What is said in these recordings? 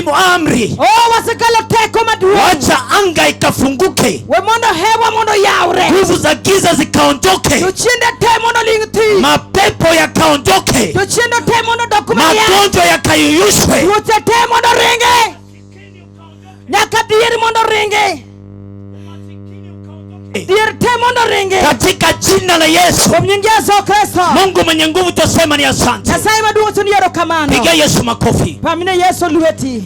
Tumesalimu amri. O wasekelo teko maduong'. Wacha anga ikafunguke, We mondo hewa mondo yawre. Nguvu za giza zikaondoke, Jochiende te mondo ling' thi. Mapepo yakaondoke, Jochiende te mondo dok marieny. Magonjwa yakayeyushwe. Tuoche te mondo ringi. Nyaka dhier mondo ringi. Dhier te mondo ringi. Katika jina la Yesu. Kuom nying Yesu Kristo. Mungu mwenye nguvu, twasema ni asante. Nyasaye maduong' wacho ni erokamano. Piga Yesu makofi. Pamne Yesu lweti.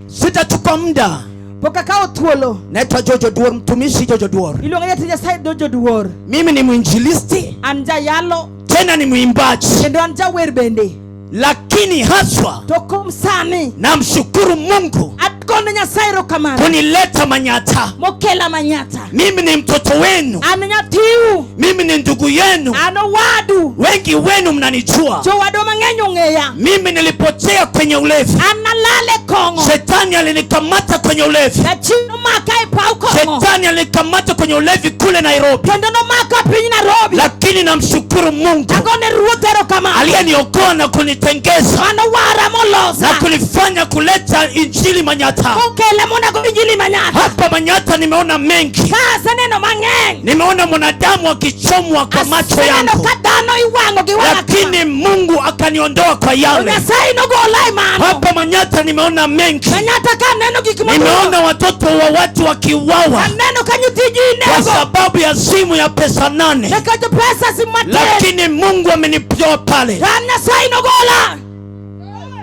Sitachukua muda. Pok akawo thuolo. Naitwa Jojo Duor, mtumishi Jojo Duor. Iluonga jatich Nyasaye Jojo Duor. Mimi ni mwinjilisti, An jayalo tena ni mwimbaji, kendo an jawer bende. Lakini haswa To kuom sani namshukuru Mungu agone Nyasaye erokamano kunileta Manyatta. Mokela Manyatta. Mimi ni mtoto wenu, An nyathiu. Mimi ni ndugu yenu, An owadu. Wengi wenu mnanijua. Jowadwa mang'eny ong'eya. Mimi nilipotea kwenye ulevi. An nalal e kong'o. Shetani alinikamata kwenye ulevi. Jachien nomaka e paw kong'o. Shetani alinikamata kwenye ulevi kule Nairobi. Kendo nomaka piny Nairobi. Lakini namshukuru Mungu Agone Ruoth erokamano. Aliyeniokoa na kunitengeza Manowara molosa. Na kunifanya kuleta injili Manyatta. Mokela mondo agol injili Manyatta. Hapa Manyatta nimeona mengi. Ka aseneno mang'eny. Nimeona mwanadamu akichomwa kwa macho Aseneno yangu, ka dhano iwang'o gi wang'a lakini Mungu akaniondoa kwa yale. Nyasaye nogola e mano. Hapa Manyatta nimeona mengi. Manyatta ka aneno gik modhuro. Nimeona watoto wa watu wakiuawa Aneno ka nyithi ji kwa inego. sababu ya simu ya pesa 8, Nikech pesa simu matin. Lakini Mungu amenitoa pale. To an Nyasaye nogola.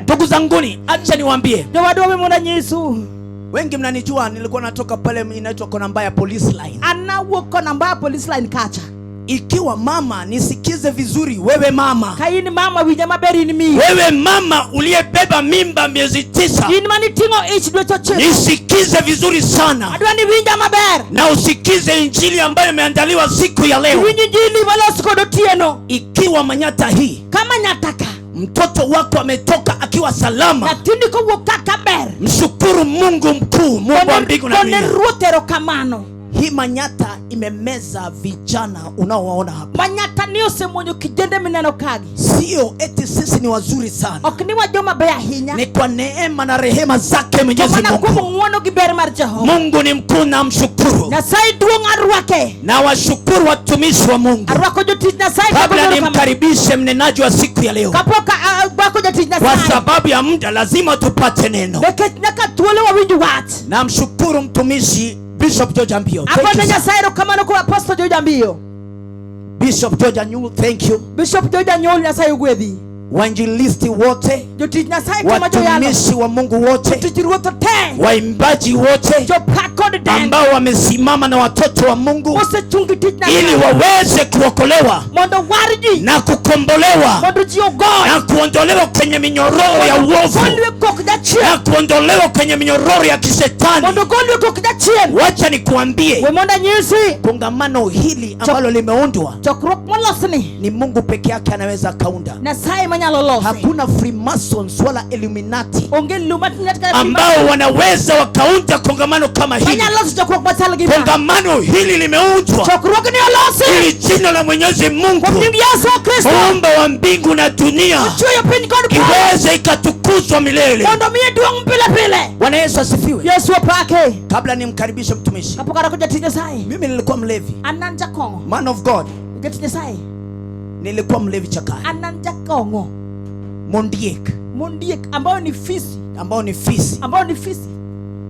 Ndugu zanguni, acha niwaambie. Jowadwa we mondo anyisu. Wengi mnanijua, nilikuwa natoka pale inaitwa Kona Mbaya Police Line. An nawuok Kona Mbaya Police Line kacha. Ikiwa mama, nisikize vizuri, wewe mama. Ka in mama, winja maber in miyo. Wewe mama uliyebeba mimba miezi 9. In maniting'o ich dweche 9. Nisikize vizuri sana. Adwa ni winja maber. Na usikize injili ambayo imeandaliwa siku ya leo. Winj injili molos kod otieno. Ikiwa Manyatta hii, Kama Manyatta ka, mtoto wako ametoka akiwa salama, Nyathini kowuok kaka ber, mshukuru Mungu mkuu, Mungu wa mbingu na Gone dunia. Ruoth erokamano. Hii Manyatta imemeza vijana unaowaona hapa. Manyatta ni osemuonyo kijende mineno kagi. Sio eti sisi ni wazuri sana. Ok ni wajoma beyo ahinya. Ni kwa neema na rehema zake Mwenyezi To mana Mungu. kuom ng'uono gi ber mar Jehova. Mungu ni mkuu na mshukuru. Nyasaye duong' arwake. Na washukuru watumishi wa Mungu. Arwako jotich Nyasaye Kabla kagolo erokamano. nimkaribishe mnenaji wa siku ya leo. Kapok arwako jotich Kwa Nyasaye. sababu ya muda lazima tupate neno. Nikech nyaka thuolo wawinj wach. Namshukuru mtumishi Bishop George Ambio. Thank Agone you, sir. Nyasaye erokamano kuom Apostle George Ambio. Bishop George Anyul, thank you. Bishop George Anyul, Nyasaye ogwedhi. Wainjilisti wote, Jotich Nyasaye te ma joyalo. watumishi wa Mungu wote, Jotich Ruoth te, waimbaji wote jopak kod dend ambao wamesimama na watoto wa Mungu mosechung gi tich Nyasaye ili waweze kuokolewa mondo war ji na kukombolewa mondo ji ogony na kuondolewa kwenye minyororo ya uovu golwe kok jachien na kuondolewa kwenye minyororo ya kishetani. mondo golwe kok jachien. Wacha nikuambie, We mondo anyisi, kongamano hili ambalo limeundwa chokruok molosni ni Mungu peke yake anaweza kaunda. Nyasaye manyalo lose. Hakuna Freemasons wala Illuminati Onge Illuminati kata ambao wanaweza wakaunda kongamano kama hili. manyalo loso chokruok machal gi ma. Kongamano hili limeundwa Chokruogni olosi ili jina la Mwenyezi Mungu, kuom nying Yesu Kristo, muumba wa mbingu na dunia, ochweyo piny kod polo, iweze ikatukuzwa milele. mondo miye duong' pile pile. Bwana Yesu asifiwe. Yesu opake. Kabla nimkaribishe mtumishi, Kapok arwako jatich Nyasaye, mimi nilikuwa mlevi. an an jakong'o. Man of God, Jatich Nyasaye, nilikuwa mlevi chakari. an an jakong'o. Mondiek, Mondiek ambayo ni fisi, ambao ni fisi. Ambao ni fisi.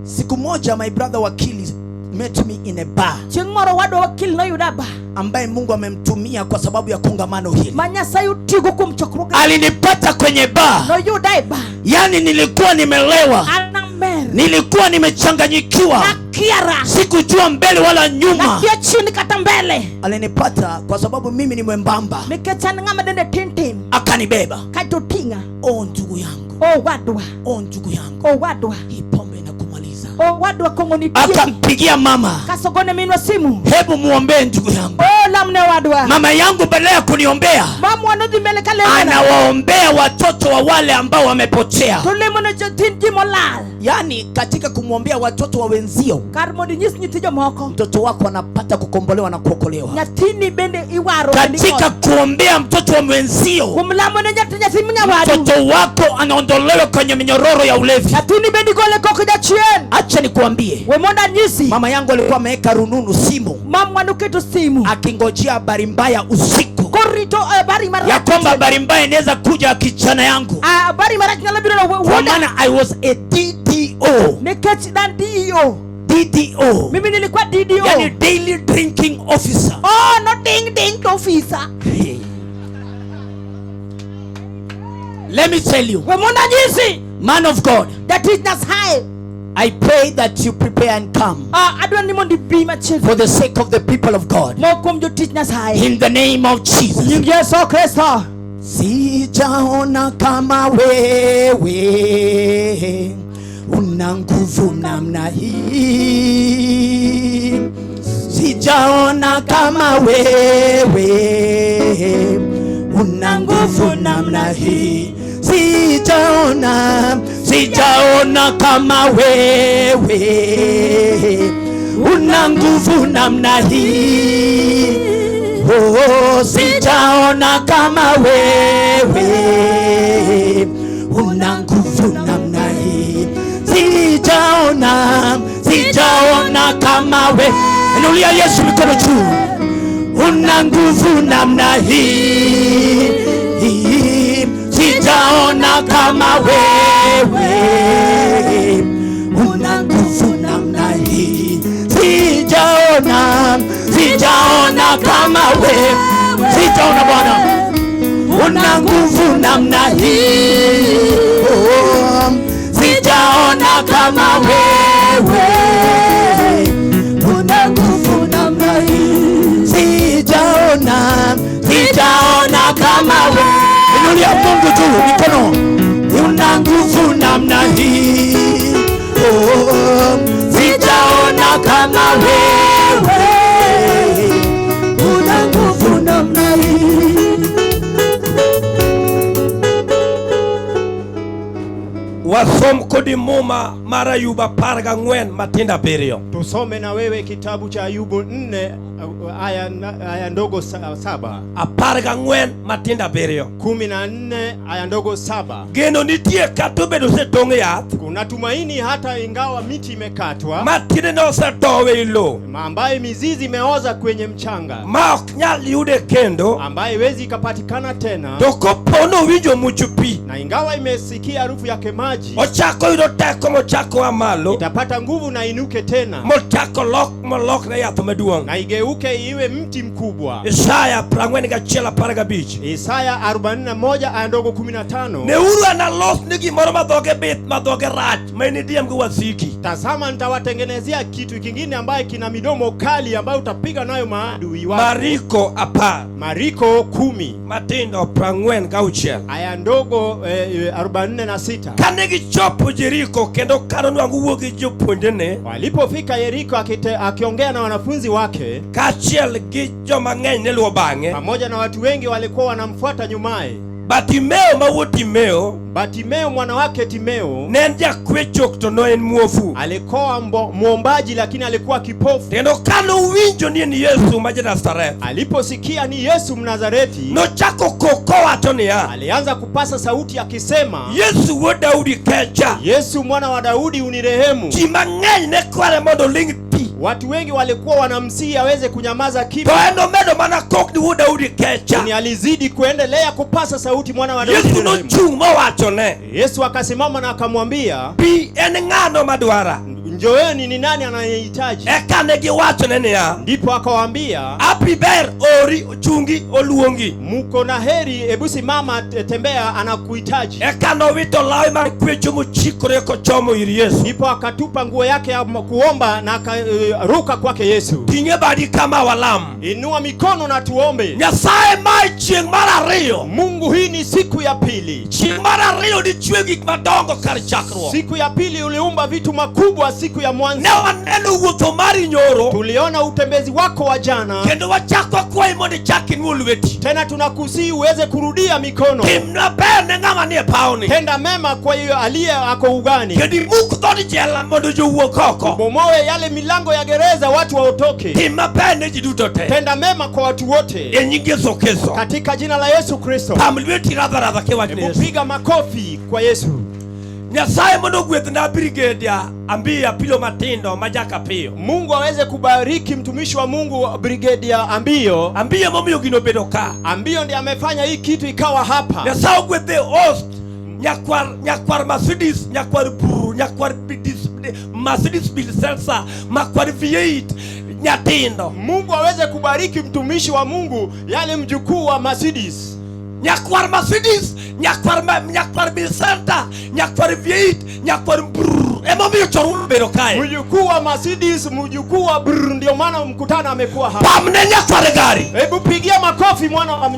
Siku moja my brother wakili met me in a bar, Chieng' moro wadwa wakili noyuda bar, ambaye Mungu amemtumia kwa sababu ya kongamano hili. ma Nyasaye otigo kuom chokruogni. Alinipata kwenye bar. Noyuda e bar. Yaani nilikuwa nimelewa. An amer. Nilikuwa nimechanganyikiwa. Nakiara. Sikujua mbele wala nyuma. Nakia chini kata mbele. Alinipata kwa sababu mimi ni mwembamba. Nikech an ng'ama dende tin tin. Akanibeba. Kaeto oting'a. Oh, ndugu yangu. Oh, wadwa. Oh, ndugu yangu. Oh, wadwa. Hii pombe inakumaliza. Oh, wadwa kong'o nitie. Akampigia mama. Kasogone minwa simu. Hebu muombe ndugu yangu. Oh, Olamne wadwa. Mama yangu badala ya kuniombea, Mamwa nodhi mbele ka lemona. Anawaombea watoto wa wale ambao wamepotea. To lemo ne jothin ji molal. Yaani katika kumwombea watoto wa wenzio, Kar mondo inyis nyithi jomoko. Mtoto wako anapata kukombolewa na kuokolewa. Nyathini bende iwaro kendo Katika ing'olo. kuombea mtoto wa mwenzio, Kuom lamo ne nyathi nyathi nyawadu. Mtoto wako anaondolewa kwenye minyororo ya ulevi. Nyathini bende igole koko jachien. Acha nikuambie, We mondo anyisi. Mama yangu alikuwa ameweka rununu simu, Mamwa noketo simu. Akingojea habari mbaya usiku, Korito habari marach. Ya kwamba habari mbaya inaweza kuja kijana yangu. Ah, habari marach nyalo biro na Kwa wuoda. maana I was a DDO. Nikech nan DEO. DDO. Mimi nilikuwa DDO. Yani daily drinking officer. Oh, no ding ding officer. Hey. Let me tell you, We mondo anyisi. Man of God, Jatich Nyasaye. I pray that you prepare and come Ah, adwa ni mondo ibi machiegni. For the sake of the people of God. Mo kuom jotich Nyasaye. In the name of Jesus. Nying Yesu Kristo. Sijaona kama wewe una nguvu namna hii, sijaona kama wewe una nguvu namna hii, sijaona, sijaona kama wewe una nguvu namna hii. Oh, sijaona kama wewe una nguvu namna hii, sijaona, sijaona kama wewe. Inulia Yesu mikono juu. Una nguvu namna hii, sijaona kama wewe una nguvu namna hii, sijaona, sijaona kama wewe, sijaona Bwana una nguvu namna hii, oh, sijaona kama wewe una nguvu namna hii, sijaona, sijaona kama wewe. Inulia Mungu juu mikono, una nguvu namna hii, oh, sijaona kama wewe una nguvu namna hii. Wasom kodi muma mar Ayub 14 matindo 7. Tusome na wewe kitabu cha Ayubu 4 aya ndogo 7. 14 matindo 7. 14 aya ndogo 7. Geno nitie kata obedo osetong' yath. Kuna tumaini hata ingawa miti imekatwa. Ma tiendene osetow ei lowo. Ambaye mizizi imeoza kwenye mchanga. Ma ok nyal yude kendo. Ambaye haiwezi ikapatikana tena. To kopo nowinjo much pi. Na ingawa imesikia harufu yake maji. Ochako yudo teko mochako a malo. Itapata nguvu na inuke tena. Mochako lok molokre yath maduong'. Na igeuke iwe mti mkubwa. Isaya 41 15. Isaya 41 aya ndogo 15. Neuru analos ni gimoro ma dhoge bith ma dhoge rach ma en idiem gi wasiki. Tazama nitawatengenezea kitu kingine ambaye kina midomo kali ambayo utapiga nayo maadui wako. Mariko 10. Mariko 10. Matindo 46. Aya ndogo 46. Kane gichopo Jeriko kendo kano nwang'o wuok gi jopuonjrene. Walipofika Yeriko akiongea na wanafunzi wake. Kaachiel gi joma ng'eny ne luwo bang'e. Pamoja na watu wengi walikuwa wanamfuata nyumaye. Bartimeo ma wuod Timeo. Bartimeo mwana wake Timeo. Ne en jakwecho to ne en muofu. Alikuwa muombaji lakini alikuwa kipofu. Kendo kane owinjo ni en Yesu ma ja-Nazareth. Aliposikia ni Yesu Mnazareti. Nochako kok kowacho niya. Alianza kupasa sauti akisema. Yesu wuod Daudi kecha. Yesu mwana wa Daudi unirehemu. Ji mang'eny ne kware mondo oling' thi. Watu wengi walikuwa wanamsihi aweze kunyamaza kimya. To en omedo mana kok ni wuod Daudi kecha. Ni alizidi kuendelea kupasa sauti mwana wa Daudi. Yesu unirehemu. nochung' mowachone. Yesu akasimama na akamwambia, Bi en ng'ano madwara? Njoeni, ni nani anayehitaji? Eka ne giwachone niya. Ndipo akawaambia, Hapi ber ori chungi oluongi. Muko na heri, ebu simama, tembea, anakuhitaji. Eka nowito lawe mar kwecho mochikore kochomo ir Yesu. Ndipo akatupa nguo yake ya kuomba na akaruka kwake Yesu. Ting'e badi kama walam. Inua mikono na tuombe. Nyasaye mae chieng' mar ariyo. Mungu, hii ni siku ya pili. Chieng' mar ariyo nichwe gik madongo kar chakruok. Siku ya pili uliumba vitu makubwa siku ya mwanzo. Ne waneno wuotho mari nyoro. Tuliona utembezi wako wa jana. Kendo wachako kwayi mondo ichak inuo lweti. Tena tunakusihi uweze kurudia mikono. Tim maber ne ng'ama nie pawni. Tenda mema kwa hiyo aliye ako ugani. Kendo imuk dhood jela mondo jowuok oko. Bomoe yale milango ya gereza watu waotoke. Tim maber ne ji duto te. Tenda mema kwa watu wote. E nying Yesu Kristo. Katika jina la Yesu Kristo. Pam lweti radha radha kiwach ne Yesu. Piga makofi kwa Yesu. Nyasaye mondo ogwedhna Brigadier Ambiyo Apilo Matindo ma jakapiyo. Mungu aweze kubariki mtumishi wa Mungu Brigadier Ambiyo. Ambiyo momiyo gino obedo ka. Ambiyo ndiye amefanya hii kitu ikawa hapa. Nyasaye ogwedhe host nyakwar nyakwar Mercedes nyakwar Buru nyakwar Bidis Mercedes Bill Selsa makwar V8 nyatindo. Mungu aweze kubariki mtumishi wa Mungu yale mjukuu wa Mercedes. Nyakwar Mercedes nyakwar nyakwar Bill Selsa nyakwar V8 nyakwar Buru emomiyo chorwa obedo kae. Mjukuu wa Mercedes, mjukuu wa Brr, ndio maana mkutano amekuwa hapa. Pamne nyakwar gari. Hebu pigia makofi mwana wa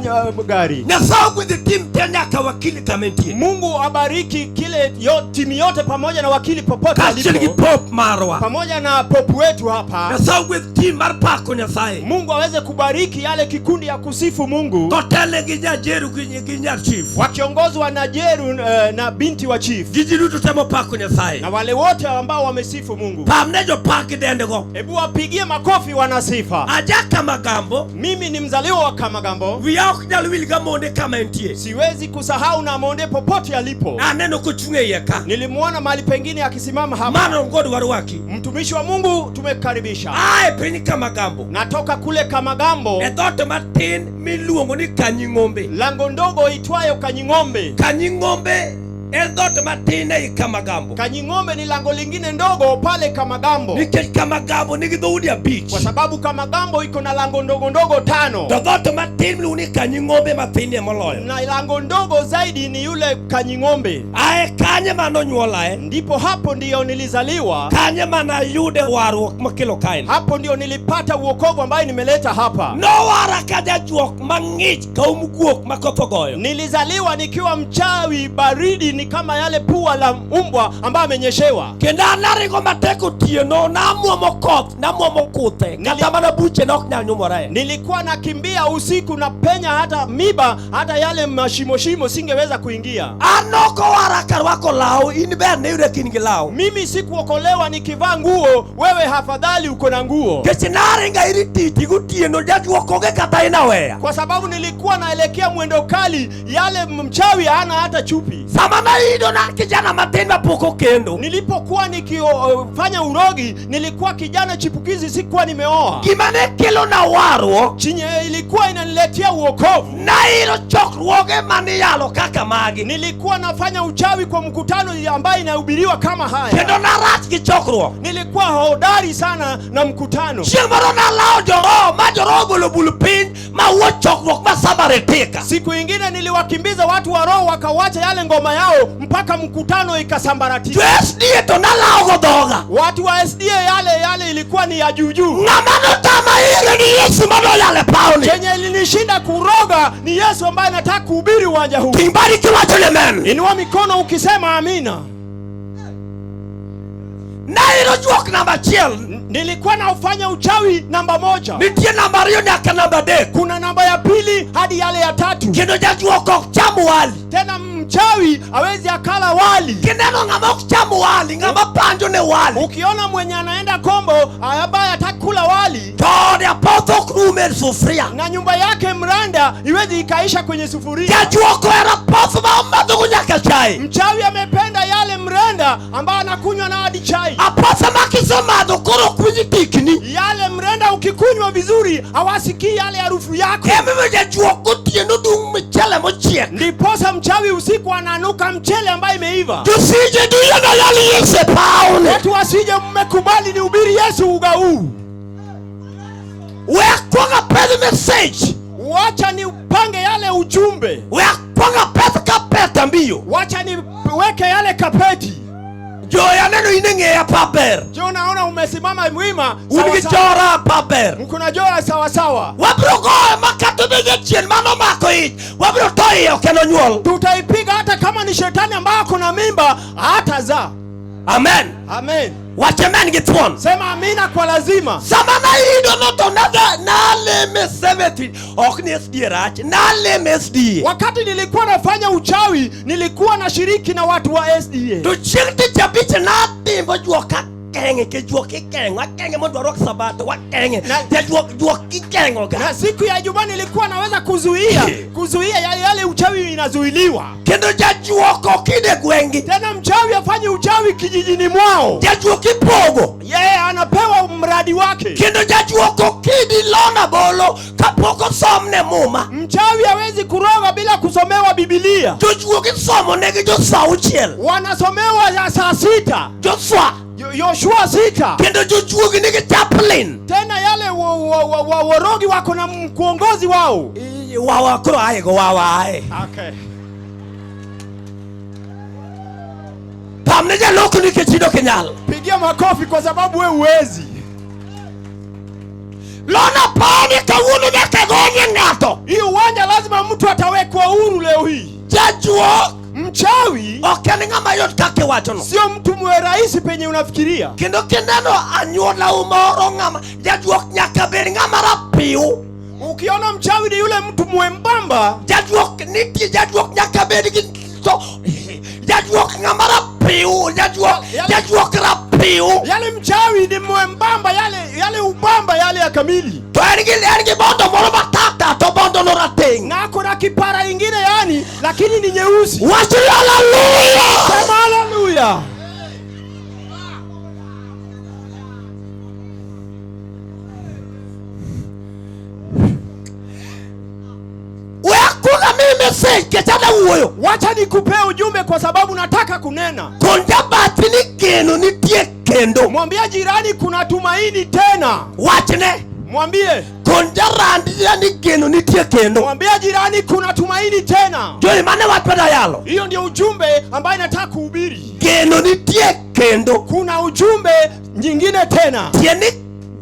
gari. Nyasaye ogwedhe tim te nyaka wakili kama entie. Mungu abariki kile timu yote pamoja na wakili popote Kaachiel gi alipo. pop marwa. Pamoja na pop wetu hapa. Nyasaye ogwedh tim mar pako Nyasaye. Mungu aweze kubariki yale kikundi ya kusifu Mungu. Kotele gi nyajeru gi nyar chief. Wakiongozwa na Jeru na binti wa chief. Gi ji duto temo pako Nyasaye. Na wale wote ambao wamesifu Mungu. Pamne jopak dendego. Hebu wapigie makofi wanasifa. Aja Kamagambo. Mimi ni mzaliwa wa Kamagambo. Wiya ok nyal wil gamonde kama entie. Siwezi kusahau na Monde popote alipo. Aneno kochung' e iye ka. Nilimuona mahali pengine akisimama hapa. Mano God warwaki. Mtumishi wa Mungu tumekukaribisha. Ae piny Kamagambo. Natoka kule Kamagambo. E dhoot matin miluongo ni Kanying'ombe. Lango ndogo itwayo Kanying'ombe. Kanying'ombe en dhoot matin ei Kamagambo. Kanying'ombe ni lango lingine ndogo pale Kamagambo. Nikech Kamagambo nigi dhoudi abich. Kwa sababu Kamagambo iko na lango ndogo ndogo 5. To dhoot matin miluongo ni Kanying'ombe mathinie moloyo. Na lango ndogo zaidi ni yule Kanying'ombe. Ae kanye manonyuolae. Ndipo hapo ndiyo nilizaliwa. Kanye manayude warruok makelo kae. Hapo ndio nilipata uokovu ambaye nimeleta hapa. Nowara ka jajuok mang'ich ka um guok ma koth ogoyo. Nilizaliwa nikiwa mchawi baridi ni kama yale pua la umbwa ambaye amenyeshewa. Kendo an naringo matek otieno namuomo koth namuomo kuthe kata mana buche ne ok nyal nyumore. Nilikuwa nakimbia usiku na penya hata miba hata yale mashimo shimo singeweza kuingia. An ok owara karwako law in ber ne yude ka in gi law. Mimi sikuokolewa nikivaa nguo, wewe hafadhali uko na nguo. Nikech naringo iri tich gotieno jajuok onge kata inaweya. Kwa sababu nilikuwa naelekea mwendo kali, yale mchawi hana hata chupi. Sama naido na kijana matin mapok okendo. Nilipokuwa nikifanya urogi, nilikuwa kijana chipukizi, sikuwa nimeoa. Gima ne kelo na warruok chenye ilikuwa inaniletea uokovu. Nairo chokruoge maniyalo kaka magi. Nilikuwa nafanya uchawi kwa mkutano ambaye inahubiriwa kama haya. Kendo narach gi chokruok. Nilikuwa hodari sana na mkutano. Chieng' moro nalawo joroho ma joroho ogolo bul piny ma wuo chokruok ma sambaretika. Siku ingine niliwakimbiza watu wa roho wakawacha yale ngoma yao mpaka mkutano ikasambaratika. Jo SDA to nalawo go dhoga. Watu wa SDA yale ilikuwa ni ya juu juu. Ng'ama notama ire ni Yesu manoyalo e pawni. Chenye ilinishinda kuroga ni Yesu ambaye anataka kuhubiri uwanja huu. Ting' badi kiwacho ni amen. Inua mikono ukisema amina. Nairo juok namba achiel. Nilikuwa naufanya uchawi namba 1. Nitie namba 2 nyaka namba 3. Kuna namba ya 2 hadi yale ya 3. Kendo jajuok ok cham wali. Tena mchawi hawezi akala wali. Kineno ng'ama ok cham wali, ng'ama panjo ne wali. Ukiona mwenye anaenda kombo ambaye atakula wali, to ode apoth ok rum e sufuria. Na nyumba yake mranda iwezi ikaisha kwenye sufuria. Jajuok ohero apoth ma omadhogo nyaka chai. Mchawi amependa yale mrenda ambayo anakunywa na hadi chai. Apoth ma kisemadho koro ok winj tikni. Yale mrenda ukikunywa vizuri hawasikii yale harufu yako. Emomiyo jajuok gotieno dung' mchele mochiek. Ndiposa mchawi usiku ananuka mchele ambaye imeiva. Tusije duyo na yale Yesu e pawni. Watu wasije mmekubali nihubiri Yesu uga huu. We akwonga pedh message. Wacha niupange yale ujumbe. We akwonga pedh kapeta mbio. Wacha niweke yale kapeti. Joya neno in ing'eya paber. Jo naona umesimama wima. Un gi chora paber. Mko jora sawa sawa. Wabiro goye ma kata bed jachien mano mako ich. Wabiro to iye ok en onyuol. Tutaipiga hata kama ni shetani ambaye ako na mimba hatazaa. Amen. Amen. Wach amen gi thuon. Sema amina kwa lazima. Sama nayudo no to naleme 70 ok ni SDA rach, naleme SDA. Wakati nilikuwa nafanya uchawi, nilikuwa nashiriki na watu wa SDA. To chieng' tich abich nadimbo juok akeng'e ke juok ikeng'o akeng'e mondo warwak sabato wakeng'e jajuok juok ikeng'o ga. Na siku ya Ijumaa nilikuwa naweza kuzuia kuzuia yale, yale uchawi inazuiliwa. Kendo jajuok ok ide gweng'i. Tena mchawi afanye uchawi kijijini mwao, Jajuok ipogo. yeye anapewa mradi wake. Kendo jajuok ok idi lona bolo kapok osomne muma. Mchawi hawezi kuroga bila kusomewa Bibilia. Jojuok isomo negi Joshua auchiel. Wanasomewa ya saa 6 Joshua. Yoshua 6. Kendo jojuogi nigi chaplain. Tena yale worogi wako na mkuongozi wao. Wawa koro ae go wawa ae. Okay. Pamne jaloko nikech in ok inyal. Pigia makofi kwa sababu we huwezi. Lona pani kawuono nyaka gonye ng'ato. Hii uwanja lazima mtu atawekwa huru leo hii. Jajuok Mchawi ok en ng'ama yot kaka iwachono. sio mtu mwe rahisi penye unafikiria. Kendo kineno anyuolau moro ng'ama jajuok nyaka bed ng'ama rapiu. Ukiona mchawi ni yule mtu mwembamba. Jajuok nitie jajuok nyaka bed gi to jajuok ng'ama rapiu jajuok jajuok rapiu. Yale mchawi ni mwembamba, yale yale ubamba yale ya kamili. To en gi bondo moro matata to bondo no rateng'. Na ako na kipara ingine yani, lakini ni nyeusi. Wach ni haleluya. Sema haleluya. We akuga mi message kech adwa wuoyo. Wacha nikupee ujumbe kwa sababu nataka kunena. Konja bathi ni geno nitie kendo. Mwambie jirani kuna tumaini tena. Wachne. Mwambie. Konja randi ni geno nitie kendo. Mwambie jirani kuna tumaini tena. Jori mane wach madwa yalo. Hiyo ndio ujumbe ambaye nataka kuhubiri. Geno nitie kendo. Kuna ujumbe nyingine tena. Tieni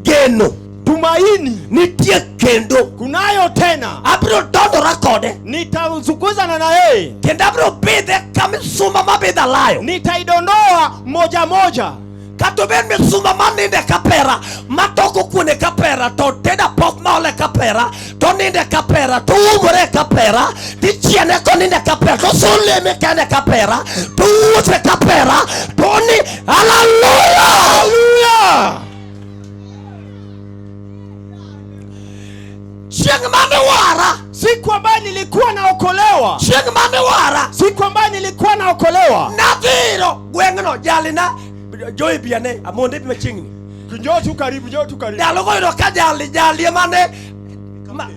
geno. Tumaini nitie kendo. Kunayo tena. Abiro dondora kode. Nitazunguzana na yeye. Kendo abiro bidhe ka misumba mabidho alayo. Nitaidondoa moja moja. Kata obed misumba maninde kapera, matoko kuone kapera, to teda pok maole kapera, to ninde kapera, to umore kapera, tichiene koninde kapera, to soleme kende kapera, to wuothe kapera, to ni haleluya! Haleluya! Chieng' mane wara, Siku ambayo nilikuwa naokolewa. Chieng' mane wara, Siku ambayo nilikuwa naokolewa. Nadhiro gweng'no jalina Joy biane amonde bi machiegni. Njoo tu karibu, njoo tu karibu. Ndalo go yudo ka jali jali mane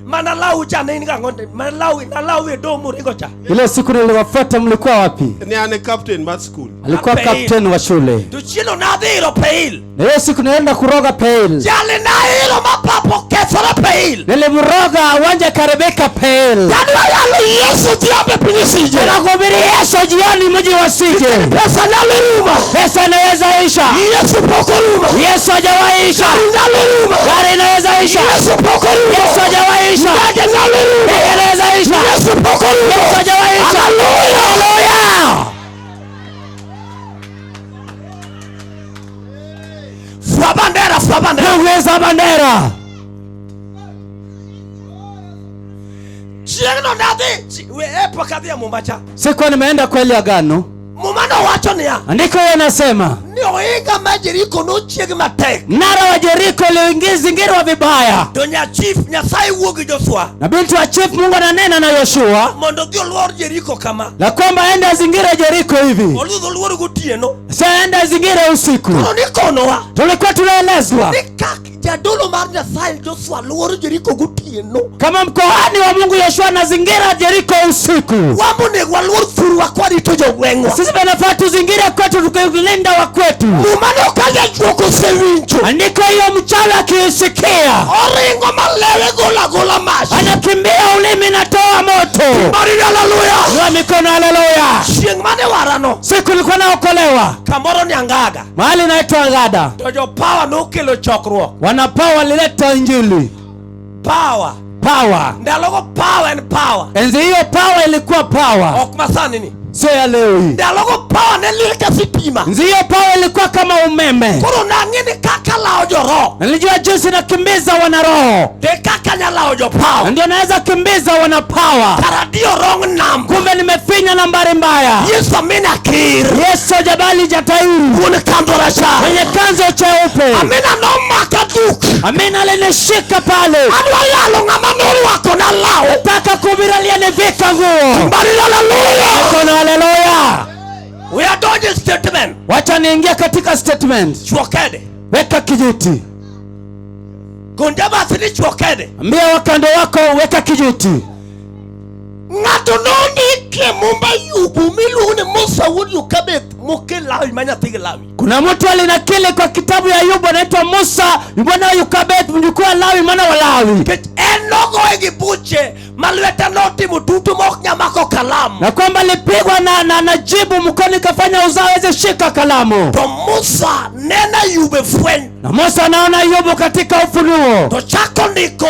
mana lau cha ne in gang'o mana lau na lau e domo ringo cha. Ile siku niliwafuata mlikuwa wapi? Ni ane captain mar school. Alikuwa captain wa shule. To chielo nadhiro peil. Na hiyo siku nilienda kuroga peil. Jali na hilo mapapo kethore peil. Nilimroga uwanja Karibika peil. Jadwa yalo Yesu tiape pinisije. Tunakuhubiri Yesu jioni mji wa Sije. Pesa nyalo rumo. Pesa inaweza isha. Yesu pok orumo. Yesu hajawahi isha. Gari nyalo rumo. Gari inaweza isha. Yesu pok orumo. Yesu hajawahi isha. Ndege nyalo rumo. Ndege inaweza isha. Yesu pok orumo. Yesu hajawahi isha. Haleluya. Haleluya. Fua bandera, fua bandera. Ongeza bandera. Chieng'no nadhi, we pok adhi e muma cha. Sikuwa nimeenda kweli agano. Muma nowacho niya. Andiko hiyo inasema Ni ohinga mar Jeriko nochieg matek. Mnara wa Jeriko uliozingirwa vibaya. To nya chief Nyasaye wuo gi Joshua. Na binti wa chief Mungu ananena na Yoshua mondo odhi oluor Jeriko kama. La kwamba aende azingire Jeriko hivi. Oludho oluor gotieno. Sasa aende azingire usiku. Koro nikonowa. Tulikuwa tunaelezwa. Ni kak jadolo mar Nyasaye Joshua luoro Jeriko gotieno. Kama mkohani wa Mungu Yoshua anazingira Jeriko usiku. Wambo onego waluor thurwa kwarito jogweng'wa. Sisi tunafaa tuzingire kwetu tukilinda wa kwetu. Muma no ka jajuok osewinjo. Andiko hiyo mchawi akiisikia. Oringo malewe gola gola mach. Anakimbia ulimi na toa moto. Baridi haleluya. Inua mikono haleluya. Chieng' mane warano. Siku nilikuwa naokolewa. Kamoro ni Angaga. Mahali inaitwa Angada. To jo power nokelo chokruok. Wana power walileta injili. Power. Power. Ndalogo power en power. Enzi hiyo power ilikuwa power, Ok masani ni. sio ya leo hii. Ndalogo power ne liel ka sitima. Enzi hiyo power ilikuwa kama umeme. Koro nang'e ni kaka lawo joroho. Nilijua jinsi nakimbiza wana roho, De kaka nyalawo jo power. na ndio naweza kimbiza wana power. Kara dio wrong number. Kumbe nimefinya nambari mbaya. Yesu amina kir. Yesu jabali jatairi Wuon kandho rachar. mwenye kanzo cheupe, Amina nomaka duk. amina alinishika pale. Adwa yalo ng'ama norwako na law. Nataka kuhubiri aliyenivika nguo. Mbali haleluya. Mkono, haleluya. We are dodging statement. Wacha niingie katika statement. Chuo kede. Weka kijiti, Gonde bathi ni chuo kede. ambia wakando wako, weka kijiti. Ng'ato nondikie mumba Ayubu miluongo ni Musa wuod Yokabeth mokel Lawi ma nyathi gi Lawi. Kuna mtu alinakili kwa kitabu ya Ayubu anaitwa Musa mwana wa Yokabeth mjukuu wa Lawi mwana wa Lawi, Nikech en nogoye gi buche ma lwete notimo tutu ma ok nyal mako kalam. na kwamba alipigwa na jibu mkono ikafanya uzao aweze shika kalamu. To Musa neno Ayub e fweny Na Musa anaona Ayubu katika ufunuo, to chako ndiko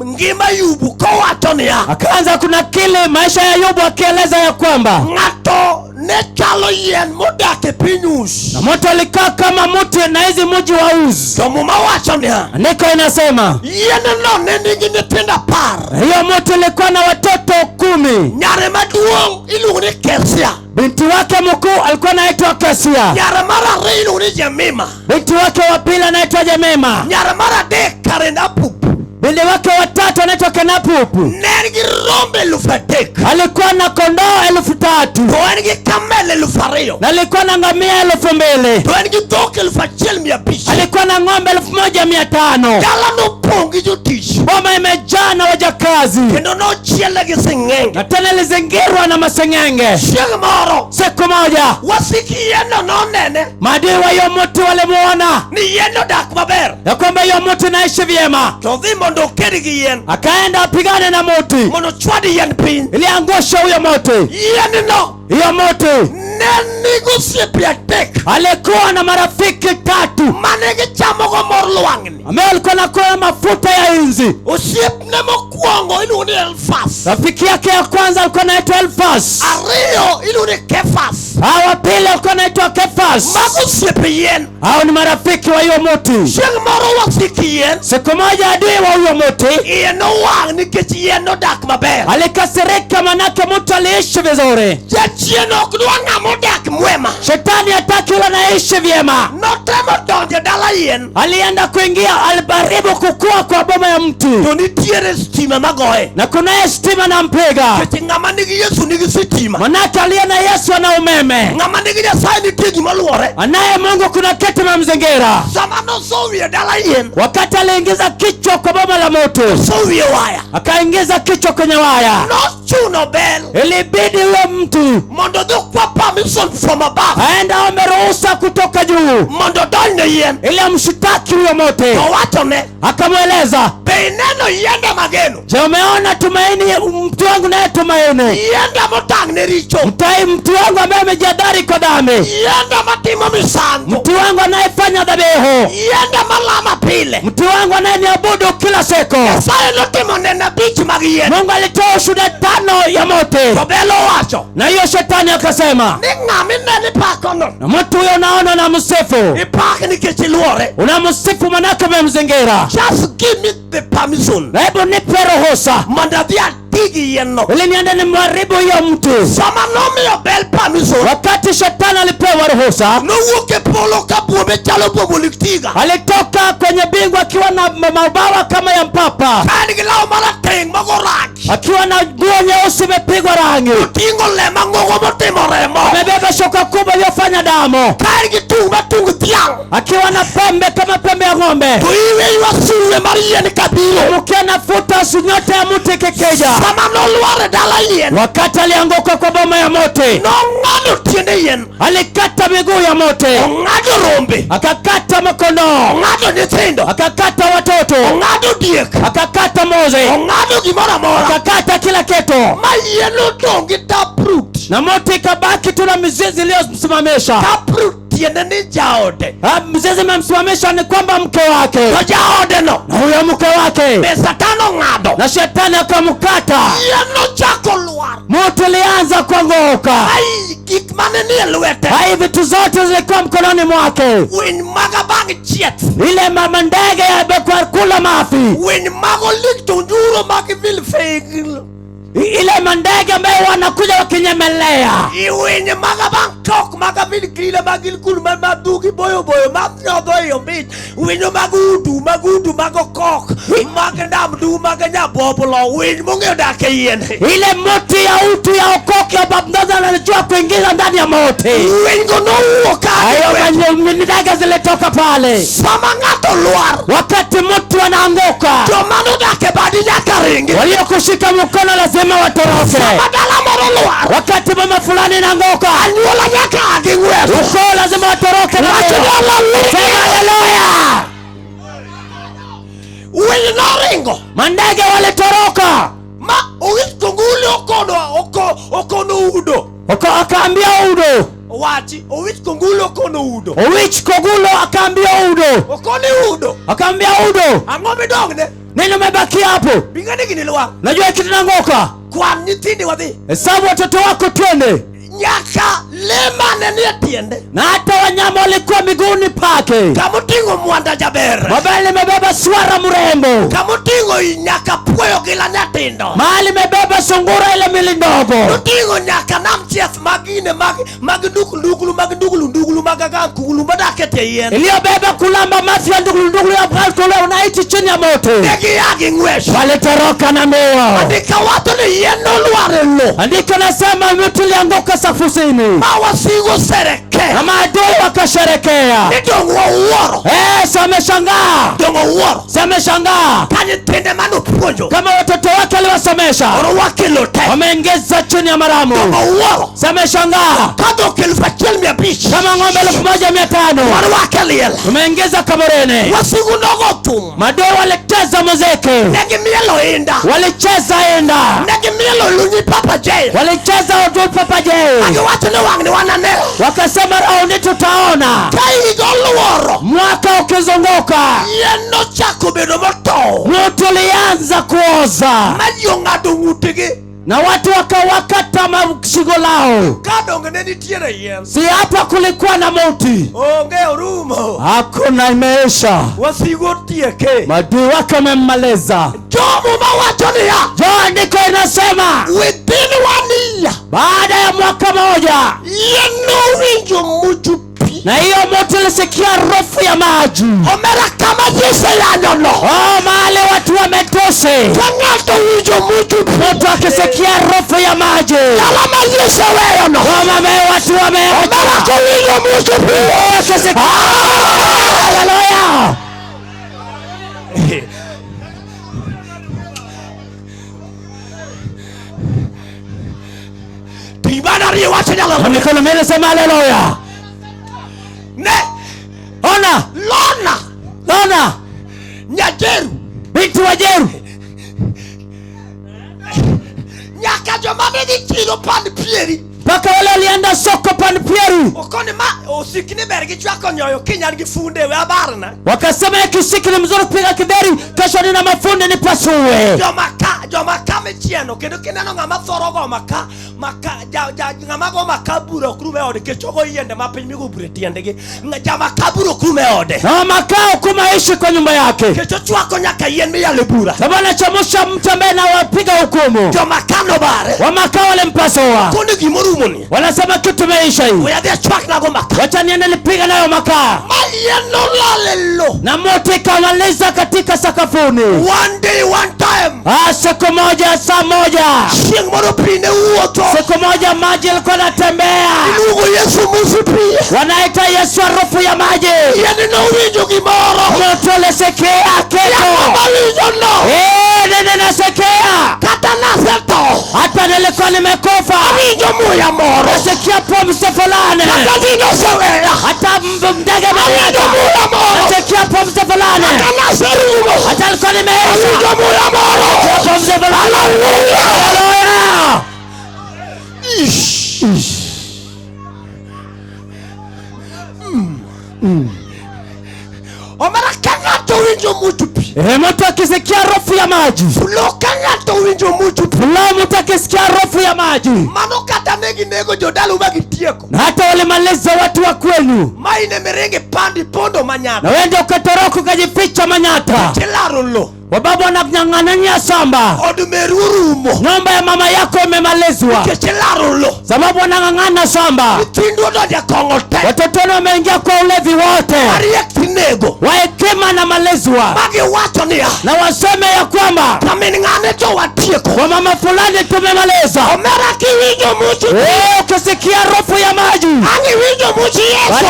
ngima Ayubu kowacho niya akaanza kunakili maisha ya Ayubu akieleza ya kwamba ng'ato ne chalo yien modak e piny Uz. na moto alikaa kama mti na hizi mji wa Uz. To Muma wacho niya Andiko inasema yienno ne nigi nyithindo 10. hiyo mti ilikuwa na watoto 10. Nyare maduong' iluongo ni Kesia. Binti wake mkuu alikuwa anaitwa Kesia, Nyare mar ariyo iluongo ni Jemima. binti wake wa pili anaitwa Jemima, Nyare mar adek Karen Apup. binti wake wa tatu anaitwa Kenapupu. Ne en gi rombe 3,000. Alikuwa na kondoo 3,000 To en gi kamel 2,000. na alikuwa na ngamia 2,000. To en gi dhok 1,500. Alikuwa na ng'ombe 1,500. Dala nopong' gi jotich. Boma imejaa na wajakazi, Kendo nochiele gi sing'enge. na tena ilizingirwa na maseng'enge. Chieng' moro Siku moja wasik yienno nonene maadui wa hiyo mti walimuona ni yien odak maber. ya kwamba hiyo mti naishi vyema, To odhi mondo oked gi yien. akaenda apigane na mti Mondo ochwad yien piny. ili angushe huyo mti. Yienno Hiyo mti ne nigi osiepe 3 alikuwa na marafiki 3 mane gichamogo mor lwang'ni. ambaye alikuwa nakula mafuta ya inzi. Osiepne mokwongo iluongo ni Elfas. Rafiki yake ya kwanza alikuwa anaitwa Elfas, Ariyo iluongo ni Kefas. wa pili alikuwa anaitwa Kefas. Mago osiepe yien. Hao ni marafiki wa hiyo mti. Chieng' moro wasik yien Siku moja adui wa huyo mti iye nowang' nikech yien nodak maber. alikasirika, manake mtu aliishi vizuri. Jachien ok dwa ng'ama odak mwema. Shetani hataki yule anaishi vyema. Notemo donjo e dala yien Alienda kuingia, aliharibu kukua kwa boma ya mti, to nitiere stima magoye. na kunaye stima na mpiga, Nikech ng'ama nigi Yesu nigi sitima. manake aliye na Yesu ana umeme, Ng'ama nigi Nyasaye nitie gima luore. anaye Mungu kuna kitu memzingira. Sama noso wiye dala yien, Wakati aliingiza kichwa kwa boma la moto, oso wiye waya. akaingiza kichwa kwenye waya, Nochuno bel ilibidi huyo mtu mondo odhi okwa permission from above aenda aombe ruhusa kutoka juu mondo odonjne yien. ili amshitaki huyo mote. Owachone, Akamweleza, be ineno yienda mageno? je, umeona tumaini mtu wangu naye tumaini Yienda motang' ne richo. mtai mtu wangu ambaye amejiadhari kwa dhambi, Yienda matimo misango. mtu wangu anayefanya dhabihu, Yienda malama pile. mtu wangu anayeniabudu kila siku. Nyasaye notimo neno 5 mag yien. Mungu alitoa ushuhuda 5 ya mote, To bel owacho na hiyo shetani akasema, ni ng'ama ineno ipakono. na mtu huyo unaona unamsifu, Ipak nikech iluore. unamsifu manake umemzingira. Just give me the permission Na hebu nipe ruhusa mondo adhi ati gi yien-no. ili niende nimharibu huyo mtu. Sama nomiyo bel permission, Wakati shetani alipewa ruhusa, nowuok e polo ka buombe chalo buomb oliktiga. alitoka kwenye bingu akiwa na mabawa kama ya mpapa, Ka en gi law marateng' mogo rangi. akiwa na nguo nyeusi imepigwa rangi, Oting'o le mang'ongo motimo remo. amebeba shoka kubwa iliyofanya damu, Ka en gi tung' ma tung dhiang'. akiwa na pembe kama pembe ya ng'ombe, To iwe ywa sulwe mar yien kabiro. mkia nafuta nyota ya mti kikija. Sama nolwar e dala yien, Wakati alianguka kwa boma ya mti, nong'ado tiende yien, alikata miguu ya mti, ong'ado rombe, akakata makondoo, ong'ado nyithindo, akakata watoto, ong'ado diek, akakata mbuzi, ong'ado gimoro amora. akakata kila kitu, Ma yien odong' gi taproot. na mti ikabaki tu na mizizi iliyomsimamisha. Taproot tiende ni jaode. Mzizi imemsimamisha ni kwamba mke wake, To jaode no, na huyo mke wake be Satan ong'ado. Na shetani akamkata. Yien nochako lwar. Moto ulianza kuanguka. Ai, gik mane nie lwete. Hai, vitu zote zilikuwa mkononi mwake. Winy mag abang chieth. Ile mama ndege yamekuwa kula mafi, Winy mag olik to njuro mag vilfegl. Ile mandege ambayo wanakuja wakinyemelea, Winy mag abang tok mag avilkile mag ilkul ma madhugi boyo boyo ma nyodho ei ombich. Winyo mag udu mag udu mag okok mag ndamdu mag nyaboblo. Winy mong'eyo dak e yiende. Ile muti ya utu ya okoki ya babndoza anajua kuingiza ndani ya moti. Winy go nowuok ka Hayo ndege zilitoka pale. Sama ng'ato lwar, Wakati mtu anaanguka, joma nodak e badi nyaka ringi. Waliokushika mkono lazima watoroke. Sama dala moro lwar, Wakati mama fulani inaanguka, anyuola nyaka a gi ng'wech. Ukoo lazima watoroke na Wach mbio. ni Sema haleluya. haleluya! Winy noringo Mandege walitoroka, ma Owich Kongulu okono okono udo. Akaambia Udo. Wachi Owich Kongulu okono udo. Owich Kogulo akaambia Udo, Okoni udo. akaambia Udo, Ang'o midong'ne? Nini umebakia hapo? Bing'ani gini lwar. Najua kitu nangoka. Kwan nyithindi wadhi. Hesabu watoto wako twende. Nyaka le mane nie tiende. Na hata wanyama walikuwa miguuni pake. Kamoting'o mwanda jaber. Mabali imebeba swara mrembo. Kamoting'o nyaka puoyo gi lanyatindo. Mahali imebeba sungura ile mili ndogo. Oting'o nyaka nam chieth mag gine mag mag nduklu mag nduglu nduglu mag agankugulu madak e tie yien. Iliyobeba kulamba mafi ya ndugulu ndugulu ya kule unaishi chini ya moto. Ne gia gi ng'wech. Walitoroka na mbio. Andika wacho ni yien nolwar e lo. Andiko nasema mti ulianguka sakafuni. Ma wasigu sereke. Na maadui wakasherekea. Ni dong' wawuoro. Si wameshangaa. Dong' wawuoro. Si wameshangaa. Ka nyithinde manopuonjo. Kama watoto wake aliwasomesha. Orwaki lo te. Wameongeza chini ya maramu. Dong' wawuoro. Si wameshangaa. Ka dhok 1500. Kama ng'ombe 1500. Warwake liel. Tumeongeza kaburini. Wasigu nogo thum. Maadui walicheza muziki. Ne gimielo inda. Walicheza inda. Ne gimielo lunyi Papa J. Walicheza udu Papa J. Magiwacho ni wang'ni wanane. Wakasema raundi tutaona. Ka higa oluoro. Mwaka ukizunguka. Yien nochako bedo motow. Mti ulianza kuoza. Ma ji ong'ado ng'utgi. Na watu wakawakata shingo lao. Ka donge ne nitiere yien. Si hapa kulikuwa na mti. Onge orumo. Hakuna, imeisha. Wasigu otieke. Maadui wake wamemmaliza. Jomo mawacho niya. Jo, andiko inasema within 1 year, baada ya mwaka moja, yien nowinjo much pi. Na hiyo mti ilisikia harufu ya maji. Omera kama Yesu yanyo no. Oh, mahali watu wametose. Ka ng'ato winjo much pi. Mtu akisikia harufu ya maji. Dala ma Yesu weyo no. Oh, mame watu wameocha. Omera kowinjo much pi. Oh, akisikia. Haleluya. Tibana riwa wacho nyalo. Na mikono miwili sema haleluya. Ne. Ona. Lona. Lona. Nyajeru. Binti wa Jeru. Nyaka joma ne dhi chiro Pan Pieri. Mpaka wale walienda soko Pan Pieri. Okoni ma osikni ber gi chwako nyoyo kinyan gi funde we abarna. Wakasema ya kisiki ni mzuri kupiga kideri, kesho nina mafundi nipasue. Joma ka, joma ka michieno kendo kineno ng'ama thoro go maka, maka, ja, ja, ng'ama go maka bura ok rum e ode, nikech ogo yiende ma piny migo bura e tiendgi. Jama ka bura ok rum e ode. Na makao kumaishi kwa nyumba yake. Nikech ochwako nyaka yien miyalo bura. Sababu anachemsha mtu ambaye anawapiga hukumu. Joma ka nobare. Wamaka walimpasua. Koni gimoro rumoni. Wanasema kitu imeisha hii. We adhi achwak nago maka. Wacha niende nipiga nayo makaa. Ma yien nolal e lo. Na moto ikamaliza katika sakafuni. One day, one time. Siku moja, saa moja. Chieng' moro pi ne wuotho. Siku moja maji ilikuwa inatembea. Iluongo Yesu musu pi. Wanaita Yesu harufu ya maji. Yien nowinjo gimoro. Moto ulisikia kitu. Yien nowinjo no. Nini nasikia? Kata nasetho. Hata nilikuwa nimekufa. Awinjo muya moro. Nasikia pumzi fulani. Kata dhino oseweya. Hata ndege Awinjo imeenda. muya moro. Nasikia pumzi fulani. Kata naserumo. Hata nilikuwa nimeisha. Awinjo muya moro. Nasikia pumzi fulani. Hallelujah. Hallelujah. Ish. Omera ka ng'ato winjo much pi. Pi. Eh, mtu akisikia harufu ya maji. Flo ka ng'ato owinjo much pi. Flo mtu akisikia harufu ya maji. Mano kata ne ginego jodalu ma gitieko. Na hata walimaliza watu wa kwenu. Ma in emiringi pandi pondo Manyata. Na wewe ndio ukatoroka ukajificha Manyata. Tilaro lo. Wababu wananyang'ania shamba. Od meru orumo. Nyumba ya mama yako imemalizwa. Nikech ilaro lo. Sababu wanang'ang'ana shamba. Nyithindu odonjo e kong'o te. Watoto wenu wameingia kwa ulevi wote. Mariek tinego. Wa hekima na malizwa. Magiwacho niya. Na waseme ya kwamba Kamin ng'ane to watieko. kwa mama fulani tumemaliza. Omera kiwinjo much pi. Eh, ukisikia harufu ya maji. Ang' iwinjo much Yesu.